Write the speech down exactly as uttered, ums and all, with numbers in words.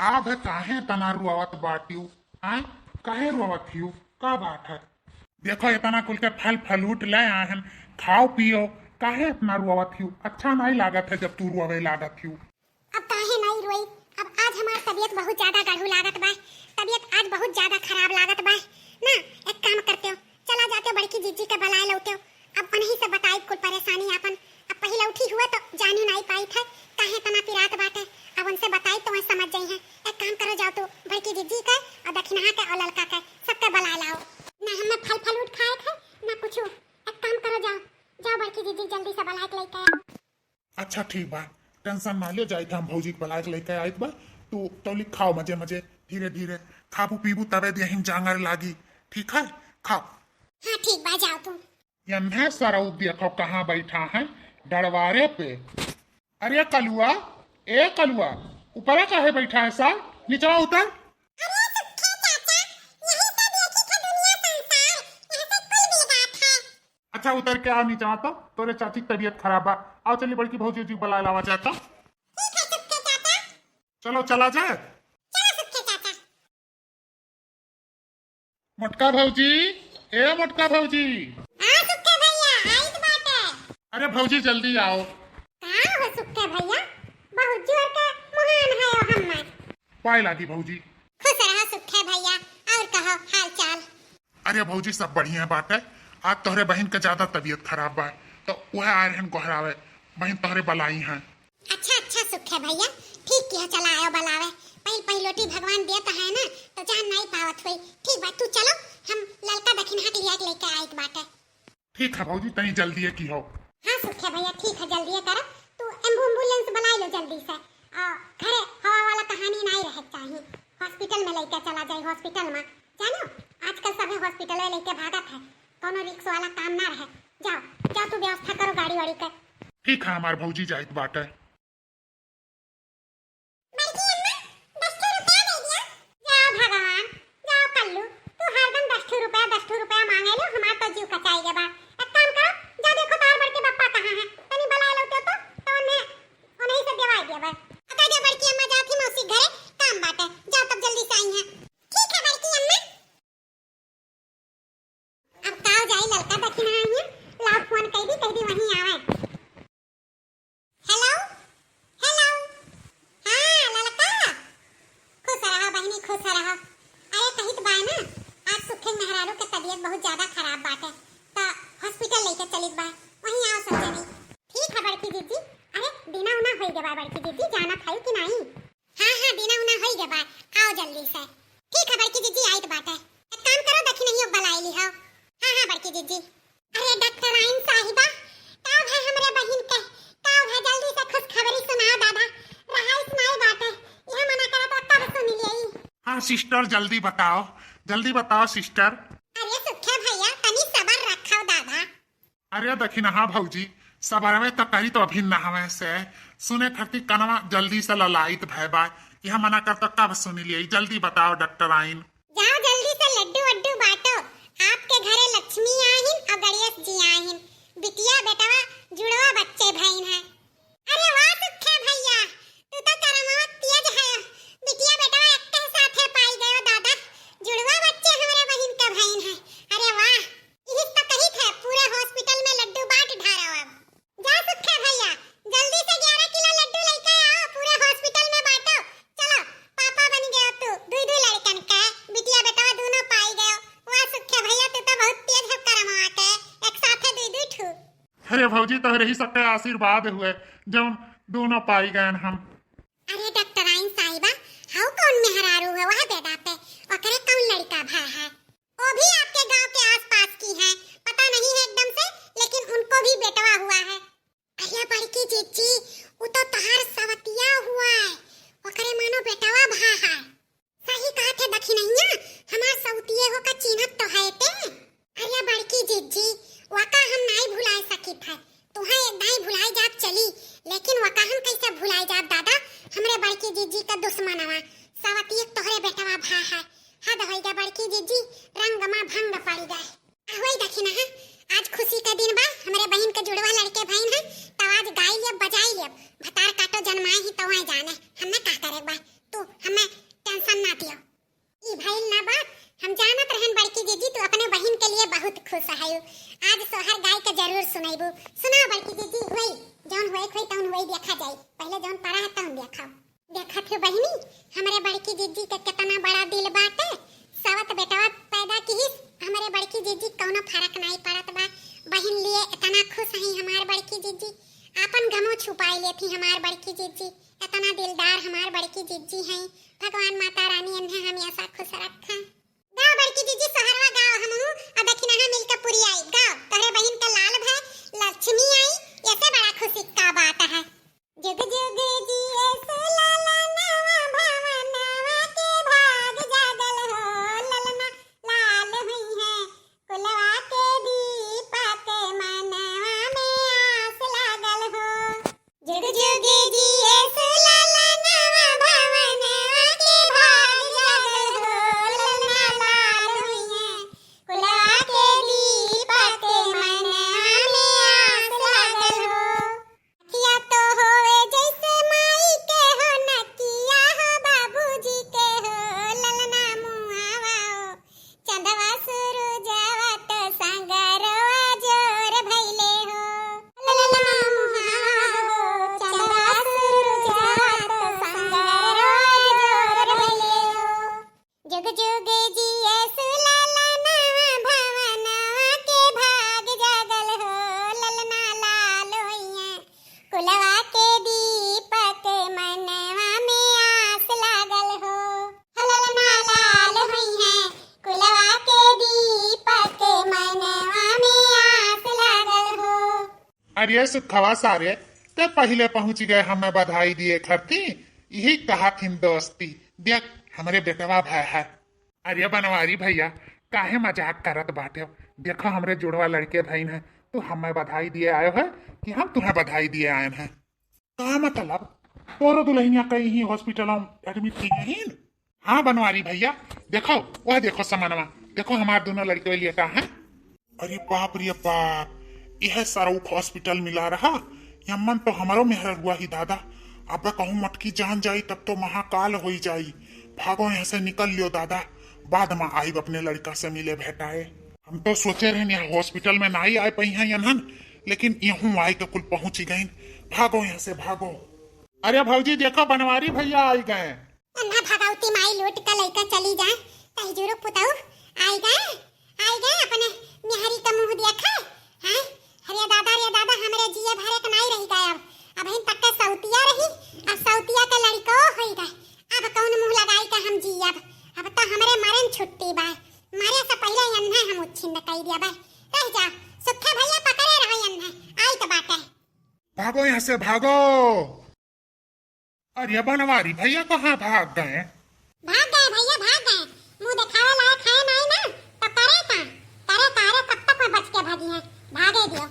अब काहे तना रोवत बाटियो? आय, काहे रोवत हियो? का बात है? देखो, इतना कुल के फल फलूट ले आए हैं, खाओ पियो, काहे इतना रोवत हियो? अच्छा नहीं लागत है जब तू रोवे लागत हियो। अब काहे नहीं रोई? अब आज हमार तबीयत बहुत ज्यादा गढ़ू लागत बा, तबीयत आज बहुत ज्यादा खराब लागत बा ना। एक काम करते हो, चला जाते हो बड़की जिज्जी के बुलाए लौटे हो। अब उन्हीं से बताई कुल परेशानी आपन। अब पहले उठी हुए तो जानी नहीं पाई थे काहे तना पिरात बाटे। अब उनसे बताई तो वह समझ जाई हैं। एक काम करो, जाओ तू बड़की जिज्जी के और दखिनहा के और ललका के सबके बुलाए लाओ। ना हमें फल फलूट खाए थे ना कुछ। एक काम करो, जाओ, जाओ बड़की जिज्जी जल्दी से बुलाए के लेके आओ। अच्छा ठीक बा, टेंशन ना ले, जाइत हम भौजी के बुलाए के लेके आइत बा। तू तौली खाओ मजे मजे, धीरे धीरे खाबू पीबू तबे देहिन जांगर लागी। ठीक है, खाओ। हाँ ठीक बा, जाओ तुम। यन्हे सरऊ देखो कहाँ बैठा है, डरवारे पे। अरे कलुआ, ए कलुआ, ऊपरा काहे बैठा है सार? नीचवा उतर। अरे सुखे चाचा, यही तो देखी थे दुनिया संसार, यहाँ से कुल बिलगात है। अच्छा उतर के आ नीचवा तो, तोरे चाची की तबीयत खराब बा। आओ चली बड़की भौजी जी बुला लावा जाता। ठीक है सुखे चाचा। चलो चला जाए। चलो सुखे चाचा। मोटका भौजी, ए मोटका भौजी। हाँ सुखे भैया, आइत बाटे। अरे भौजी जल्दी आओ। का हो सुखे भैया, बहुत जोर के मुहान है हम्मर। पाए लागी भौजी। खुश रहा सुखे भैया, और कहो हाल चाल। अरे भौजी सब बढ़िया बाटे। आज तोहरे बहिन के ज्यादा तबीयत खराब बा, तो वह आए रहन गोहरावे, बहिन तोहरे बुलाई हैं। अच्छा अच्छा सुखे भैया, ठीक किया, चला आयो बुलावे। पहिल पहिलोटी भगवान देत है ना, तो जान नहीं पावत हुई। ठीक बा, तू चलो, हम ललका दखिनहा के लिया के लेके आइत बाटे। ठीक है भौजी, तनी जल्दी की हो। हाँ सुखे भैया, ठीक है, जल्दी करो। तू एम्बु-, एम्बुलेंस बुलाई लो जल्दी से। आ, घरे हवा वाला कहानी नहीं रहे चाहिए, हॉस्पिटल में लेके चला जाए, हॉस्पिटल में। जानो, आजकल सभी हॉस्पिटल में लेके भागत है, कोनो रिक्स वाला काम ना रहे। जाओ, जाओ तू व्यवस्था करो गाड़ी वाड़ी के। ठीक है हमार भौजी, जाइत बाटे। बड़की अम्मा, दस ठो रुपया दे दिया। जाओ भगवान, जाओ कल्लू, तू हरदम दस ठो रुपया, दस ठो रुपया मांगे लो, हमार तो जीव कचाई गया बा। एक काम करो, जा देखो तार बड़के बप्पा कहाँ है, तनी बुलाए लौटे तो, तो उन्हें, उन्हीं से देवाई दिया बा। बता दे बड़की अम्मा, जाती मौसी घरे, काम बाटे, जाओ तब जल्दी से आई हैं। ठीक है बड़की अम्मा। अब काव जाई ललका दखिनहा हियाँ, लाओ फोन कई दी, कई दी वहीं आवे। हेलो, हेलो, हाँ ललका, खुश रहो बहिनी, खुश रहो। अरे कहित बाय ना, आज सुखे मेहरारू के तबीयत बहुत ज्यादा खराब बाटे, त हॉस्पिटल लेके चलित बाय, वहीं आओ सब जनी। ठीक है बड़की जिज्जी। अरे दीना उना होई गवा बड़की जिज्जी, जाना खायू कि नहीं? हाँ हाँ, दीना उना होई गवा, आओ जल्दी से। ठीक है बड़की जिज्जी, आइत बाटे। एक काम करो, दखिनहियो बुलाई ली हो। हाँ हाँ बड़की जिज्जी। अरे डॉक्टराइन साहिबा, का भय हमरे बहिन के? का भय, जल्दी से खुशखबरी सुनाओ दादा। रहाइस नाई बाटे, यह मना करत बा, कब सुन लेई? हाँ सिस्टर, जल्दी बताओ, जल्दी बताओ सिस्टर। अरे सुखे भैया, तनी सबर रखो दादा। अरे दखिनहा भौजी, सबरवे त करी तो अभी नहवे से। सुने खातिर कनवा जल्दी से ललाइत भय बा। यह मना कर तो कब सुन लिया? जल्दी बताओ डॉक्टराइन। जाओ जल्दी से लड्डू वड्डू बांटो। आपके घरे लक्ष्मी आहिन और गणेश जी आहिन। बिटिया बेटवा जुड़वा बच्चे भइन है। अरे वाह सुखे भैया, तू तो करमवा तेज है। बिटिया बेटवा एक के साथे पाई गयो दादा। जुड़वा बच्चे हमरे बहिन के भइन है। अरे वाह, इहिस तो कही थे पूरे हॉस्पिटल में लड्डू बांट ढारो अब। जा सुखे भैया, जल्दी से ग्यारह किलो लड्डू लेके आओ, पूरे हॉस्पिटल में बांटो। चलो, पापा बन गयो तू, दुई दुई लड़कन के, बिटिया बेटवा दोनों पाई गयो। वाह सुखे भैया, तू तो बहुत तेज हो करमवा के, एक साथे दुई दुई ठू। अरे भौजी, तोहरे ही सबके आशीर्वाद हुए, जौन दोनों पाई गए हम। अरे डॉक्टराइन साहिबा, हाउ कौन मेहरारू है वह बेदा पे, ओकरे कौन लड़का भा है? वो भी आपके गांव के आसपास की हैं, पता नहीं है एकदम से, लेकिन उनको भी बेटवा हुआ है। अरे बड़की जीजी, वो तो तहार सवतिया हुआ है, ओकरे मानो बेटवा भा है। सही कहा थे दखिनैया, हमार सवतिये हो का चिन्हत तो है ते। अरे बड़की जीजी, वका हम नाई भुलाए सकित है, तुहें एक दाई भुलाए जाब चली, लेकिन वका हम कैसे भुलाए जाब दादा, हमरे बड़की जीजी का दुश्मनवा, सवतिये तोहरे बेटवा भा है। हद होई गया बड़की जीजी, रंग मा भंग पड़ गए। आ होई दखिनहा, आज खुशी का दिन बा, हमरे बहिन के जुड़वा लड़के भइन है, तो आज गाई लेब, बजाई लेब, भतार काटो जन्माए ही तो वह जाने, हमें का करे बा, तू हमें तमो छुपाई लेथी हमार बड़की जिज्जी, एतना दिलदार हमार बड़की जिज्जी हैं। भगवान माता रानी एन्हें हमेशा खुश रखा। गाओ बड़की जिज्जी, सोहरवा गाओ हमहू, अउर दखिनहा मिलके पुरियाई। गाओ, तोहरे बहिन के लाल भए, लक्ष्मी आई, एसे बड़ा खुशी का बात है। जुग जुग जियस ललनवा भवनवा के भाग जागल हो, ललना लाल हुइहैं, कुलवा के दीपक मनवा में आस लागल हो। जुग जुग जियस ललनवा भवनवा के भाग जागल हो, ललना लाल हुइहैं, कुलवा के दीपक मनवा में आस लागल हो। नकिया तो होवे जैसे माई के हो नकिया हो, बाबूजी के हो ललना मुहावा हो। चंदवा सुरुजवा तो संगरवा जोर भइले हो। ललना मुहावा हो, चंदवा सुरुजवा तो संगरवा जोर भइले हो। जुग जुग जियस ललनवा भवनवा के भाग जागल हो, ललना लाल होइहैं, कुलवा के दीपक मनवा में आस लागल हो। ललना लाल होइहैं, कुलवा के दीपक मनवा में आस लागल हो। अरे सुखवा सारे, ते पहिले पहुँच गए हमें बधाई दिए खरती, यही कहा थिन दोस्ती, देख हमरे बेटवा भए है। अरे बनवारी भइया, काहे मजाक करत बाटे? देखो हमरे जुड़वा लड़के भइन है, तू हमें बधाई दिए आयो है कि हम तुहें बधाई दिए आयन है? का मतलब? तोरो दुल्हनिया कहीं ही hospital में admit की गई? हाँ बनवारी भइया, देखो, वह देखो समनवा, देखो हमार दोनों लड़के लेटा हैं। अरे बाप रे बाप, यह सरौख hospital मिला रहा, यमन तो हमरो मेहररुआ ही दादा। अब कहूँ मटकी जान जाई तब तो महाकाल होई जाई। भागो यहाँ से निकल लियो दादा, बाद में आइब अपने लड़का से मिले भेटाए। हम तो सोचे रहन यहाँ hospital में नाई आए पइहैं यनहन, लेकिन यहूँ आए के कुल पहुँच गइन। भागो यहाँ से, भागो। अरे भौजी देखो बनवारी भइया आई गए। अन्हा भगौती माई लूट के लइका चली जाए, तहिजुरु पुतऊ आई गए, आई गए अपने मेहरी का मुँह देखे। हाँ, अरे दादा, रे दादा, हमरे जिए भरे के नाई रहि गए। अब अबहिन तक के सौतिया रही, अब सौतिया के लड़िको होई गए। अब कौन मुँह लगाई के हम जियब? अब तो हमरे मरन छुट्टी बा। मरे से पहिले अन्हा हम उच्छिन्न कई दिया बा। रह जा, सुखे भइया पकड़े रहो अन्हा, आई तो बाटे। भागो यहाँ से, भागो। अरे बनवारी भइया कहाँ भाग गए? भाग गए भइया, भाग गए। मुँह देखावे लायक है नाई ना, तो करे का? करे का? अरे कब तक में बच के भागी हैं? भागे दियो।